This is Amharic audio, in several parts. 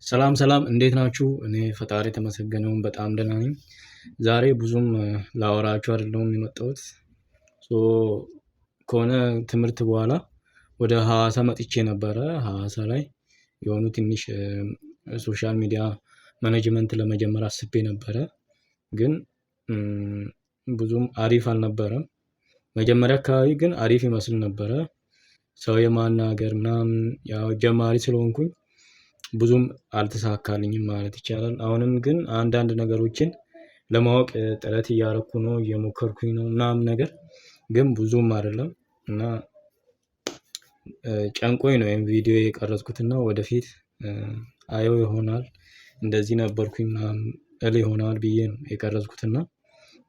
ሰላም ሰላም፣ እንዴት ናችሁ? እኔ ፈጣሪ የተመሰገነውን በጣም ደህና ነኝ። ዛሬ ብዙም ላወራችሁ አይደለሁም የመጣሁት። So ከሆነ ትምህርት በኋላ ወደ ሐዋሳ መጥቼ ነበረ። ሐዋሳ ላይ የሆኑ ትንሽ social media management ለመጀመር አስቤ ነበረ፣ ግን ብዙም አሪፍ አልነበረም። መጀመሪያ አካባቢ ግን አሪፍ ይመስል ነበረ። ሰው የማናገር ምናምን፣ ያው ጀማሪ ስለሆንኩኝ ብዙም አልተሳካልኝም ማለት ይቻላል። አሁንም ግን አንዳንድ ነገሮችን ለማወቅ ጥረት እያረኩ ነው፣ እየሞከርኩኝ ነው ምናምን ነገር፣ ግን ብዙም አይደለም። እና ጨንቆኝ ነው ይሄን ቪዲዮ የቀረጽኩት። እና ወደፊት አየው ይሆናል፣ እንደዚህ ነበርኩኝ ምናምን እል ይሆናል ብዬ ነው የቀረጽኩት። እና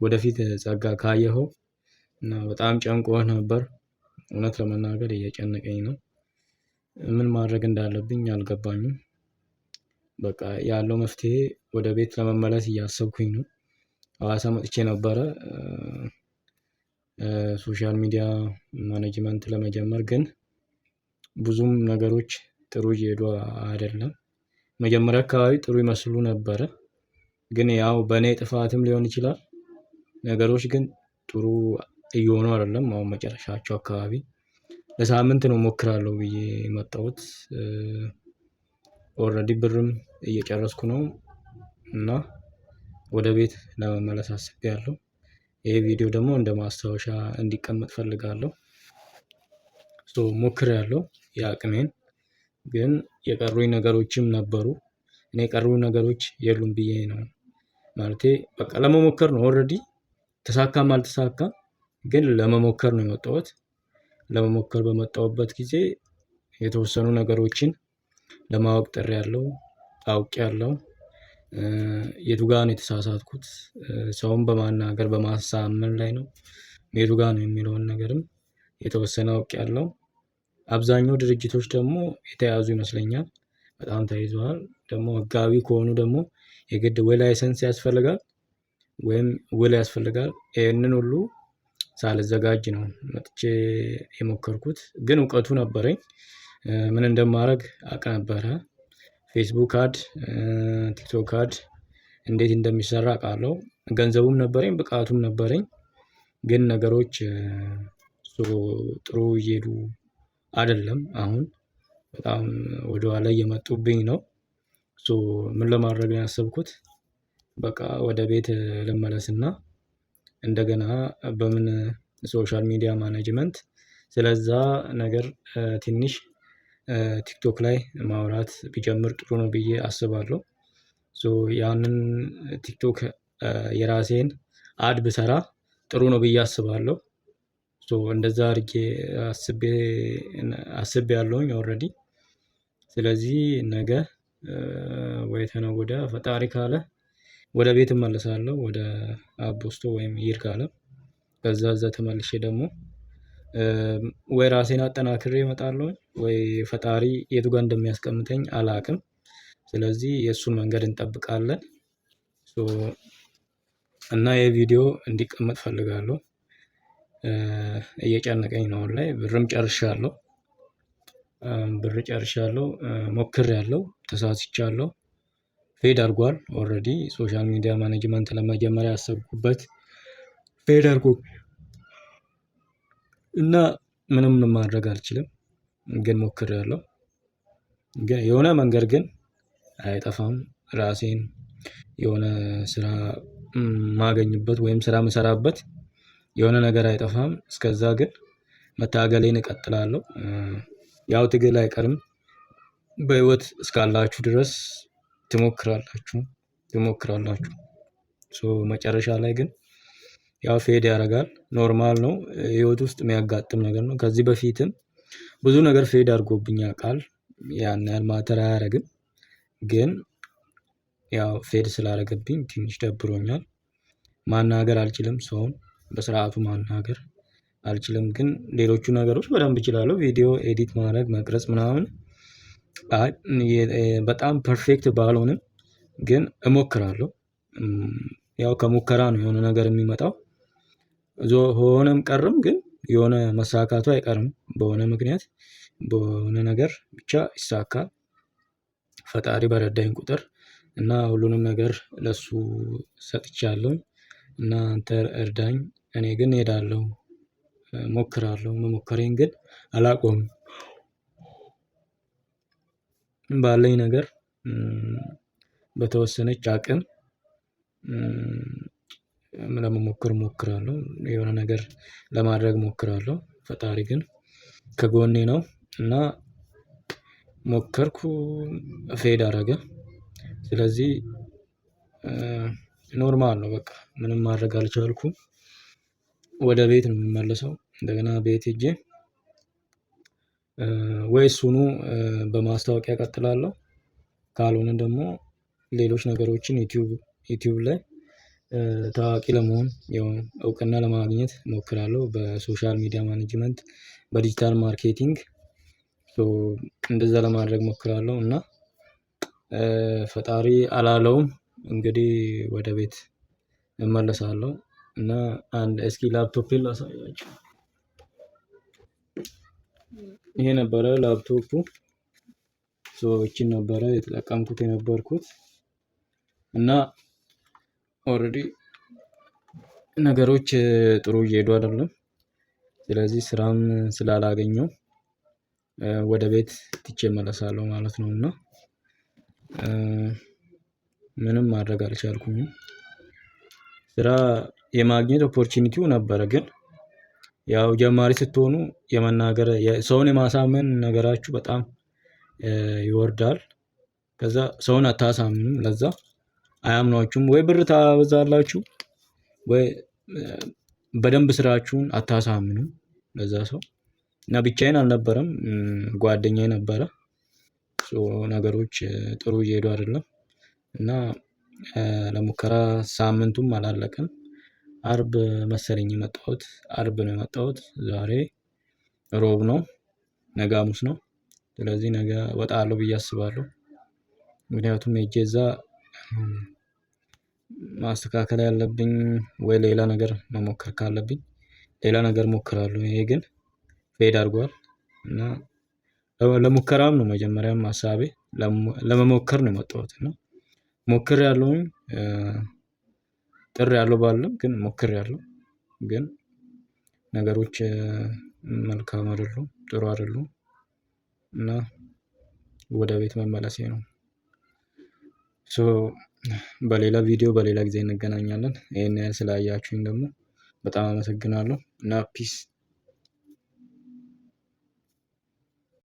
ወደፊት ጸጋ ካየኸው እና በጣም ጨንቆህ ነበር። እውነት ለመናገር እየጨነቀኝ ነው። ምን ማድረግ እንዳለብኝ አልገባኝም። በቃ ያለው መፍትሄ ወደ ቤት ለመመለስ እያሰብኩኝ ነው። ሐዋሳ መጥቼ ነበረ social media management ለመጀመር፣ ግን ብዙም ነገሮች ጥሩ እየሄዱ አይደለም። መጀመሪያ አካባቢ ጥሩ ይመስሉ ነበረ፣ ግን ያው በእኔ ጥፋትም ሊሆን ይችላል። ነገሮች ግን ጥሩ እየሆኑ አይደለም። አሁን መጨረሻቸው አካባቢ ለሳምንት ነው እሞክራለሁ ብዬ የመጣሁት። Already ብርም እየጨረስኩ ነው እና ወደ ቤት ለመመለስ አስቤያለሁ። ይሄ ቪዲዮ ደግሞ እንደ ማስታወሻ እንዲቀመጥ ፈልጋለሁ። So ሞክሬያለሁ የአቅሜን፣ ግን የቀሩኝ ነገሮችም ነበሩ። እኔ የቀሩኝ ነገሮች የሉም ብዬ ነው፣ ማለቴ በቃ ለመሞከር ነው። Already ተሳካም አልተሳካም ግን ለመሞከር ነው የመጣሁት። ለመሞከር በመጣሁበት ጊዜ የተወሰኑ ነገሮችን ለማወቅ ጥሬያለሁ፣ አውቄያለሁ። የቱ ጋር ነው የተሳሳትኩት፣ ሰውን በማናገር በማሳመን ላይ ነው፣ የቱ ጋር ነው የሚለውን ነገርም የተወሰነ አውቄያለሁ። አብዛኛው ድርጅቶች ደግሞ የተያዙ ይመስለኛል። በጣም ተይዘዋል። ደግሞ ህጋዊ ከሆኑ ደግሞ የግድ ወይ license ያስፈልጋል ወይም ውል ያስፈልጋል። ይህንን ሁሉ ሳልዘጋጅ ነው መጥቼ የሞከርኩት። ግን እውቀቱ ነበረኝ። ምን እንደማደርግ አውቅ ነበረ። Facebook ad፣ TikTok ad እንዴት እንደሚሰራ አውቃለሁ። ገንዘቡም ነበረኝ፣ ብቃቱም ነበረኝ። ግን ነገሮች ጥሩ እየሄዱ አይደለም። አሁን በጣም ወደኋላ እየመጡብኝ ነው። So ምን ለማድረግ ነው ያሰብኩት? በቃ ወደ ቤት ልመለስና እንደገና በምን social media management ስለዛ ነገር ትንሽ TikTok ላይ ማውራት ቢጀምር ጥሩ ነው ብዬ አስባለሁ። So ያንን TikTok የራሴን ad ብሰራ ጥሩ ነው ብዬ አስባለሁ። So እንደዛ አድርጌ አስቤ አስቤያለሁኝ already። ስለዚህ ነገ ወይ ተነገ ወዲያ ፈጣሪ ካለ ወደ ቤት እመለሳለሁ፣ ወደ አቦስቶ ወይም ይርጋለም። ከዛ እዛ ተመልሼ ደግሞ ወይ ራሴን አጠናክሬ እመጣለሁ ወይ ፈጣሪ የቱ ጋር እንደሚያስቀምጠኝ አላውቅም። ስለዚህ የእሱን መንገድ እንጠብቃለን። So እና ይሄ ቪዲዮ እንዲቀመጥ ፈልጋለሁ። እየጨነቀኝ ነው አሁን ላይ። ብርም ጨርሻለሁ። ብር ጨርሻለሁ፣ ሞክሬያለሁ፣ ተሳስቻለሁ። Fade አድርጓል already። Social media management ለመጀመሪያ ያሰብኩበት fade አድርጎ እና ምንም ማድረግ አልችልም። ግን ሞክሬያለሁ። ግን የሆነ መንገድ ግን አይጠፋም። ራሴን የሆነ ስራ ማገኝበት ወይም ስራ የምሰራበት የሆነ ነገር አይጠፋም። እስከዛ ግን መታገሌን እቀጥላለሁ። ያው ትግል አይቀርም። በህይወት እስካላችሁ ድረስ ትሞክራላችሁ ትሞክራላችሁ። So መጨረሻ ላይ ግን ያው fade ያደርጋል። Normal ነው። ህይወት ውስጥ የሚያጋጥም ነገር ነው። ከዚህ በፊትም ብዙ ነገር fade አድርጎብኝ ያውቃል። ያን ያህል matter አያደርግም። ግን ያው fade ስላደረገብኝ ትንሽ ደብሮኛል። ማናገር አልችልም፣ ሰውን በስርዓቱ ማናገር አልችልም። ግን ሌሎቹ ነገሮች በደንብ እችላለሁ። ቪዲዮ edit ማድረግ፣ መቅረጽ ምናምን፣ አይ በጣም perfect ባልሆንም ግን እሞክራለሁ። ያው ከሙከራ ነው የሆነ ነገር የሚመጣው። ሆነም ቀረም ግን የሆነ መሳካቱ አይቀርም። በሆነ ምክንያት በሆነ ነገር ብቻ ይሳካል። ፈጣሪ በረዳኝ ቁጥር እና ሁሉንም ነገር ለሱ ሰጥቻለሁኝ። እና አንተ እርዳኝ፣ እኔ ግን እሄዳለሁ፣ እሞክራለሁ፣ መሞከሬን ግን አላቆምም። ባለኝ ነገር በተወሰነች አቅም ለመሞከር እሞክራለሁ፣ የሆነ ነገር ለማድረግ እሞክራለሁ። ፈጣሪ ግን ከጎኔ ነው እና ሞከርኩ፣ fail አደረገ። ስለዚህ normal ነው፣ በቃ ምንም ማድረግ አልቻልኩም። ወደ ቤት ነው የምመለሰው። እንደገና ቤት ሄጄ ወይ እሱኑ በማስታወቂያ እቀጥላለሁ፣ ካልሆነ ደግሞ ሌሎች ነገሮችን ዩቲዩብ ላይ ታዋቂ ለመሆን፣ ያው እውቅና ለማግኘት እሞክራለሁ። በ social media management፣ በ digital marketing እንደዛ ለማድረግ እሞክራለሁ። እና ፈጣሪ አላለውም፣ እንግዲህ ወደ ቤት እመለሳለሁ። እና አንድ እስኪ ላፕቶፔን ላሳያችሁ። ይሄ ነበረ ላፕቶፑ። So ይቺን ነበረ የተጠቀምኩት የነበርኩት እና already ነገሮች ጥሩ እየሄዱ አይደለም። ስለዚህ ስራም ስላላገኘው ወደ ቤት ትቼ እመለሳለሁ ማለት ነው። እና ምንም ማድረግ አልቻልኩኝም። ስራ የማግኘት opportunity ው ነበረ፣ ግን ያው ጀማሪ ስትሆኑ የመናገር፣ ሰውን የማሳመን ነገራችሁ በጣም ይወርዳል። ከዛ ሰውን አታሳምኑም፣ ለዛ አያምኗችሁም። ወይ ብር ታበዛላችሁ ወይ በደንብ ስራችሁን አታሳምኑም ለዛ ሰው። እና ብቻዬን አልነበረም፣ ጓደኛዬ ነበረ። So ነገሮች ጥሩ እየሄዱ አይደለም። እና ለሙከራ ሳምንቱም አላለቀም። አርብ መሰለኝ የመጣሁት፣ አርብ ነው የመጣሁት። ዛሬ ሮብ ነው፣ ነገ ሐሙስ ነው። ስለዚህ ነገ እወጣለሁ ብዬ አስባለሁ። ምክንያቱም ሄጄ እዛ ማስተካከል ያለብኝ ወይ ሌላ ነገር መሞከር ካለብኝ ሌላ ነገር እሞክራለሁ። ይሄ ግን fail አድርጓል። እና ለሙከራም ነው፣ መጀመሪያም ሀሳቤ ለመሞከር ነው የመጣሁት። እና ሞክሬያለሁኝ፣ ጥሬያለሁ ባልልም ግን ሞክሬያለሁ። ግን ነገሮች መልካም አይደሉም፣ ጥሩ አይደሉም። እና ወደ ቤት መመለሴ ነው። So በሌላ ቪዲዮ በሌላ ጊዜ እንገናኛለን። ይሄን ያህል ስላያችሁኝ ደግሞ በጣም አመሰግናለሁ። እና peace።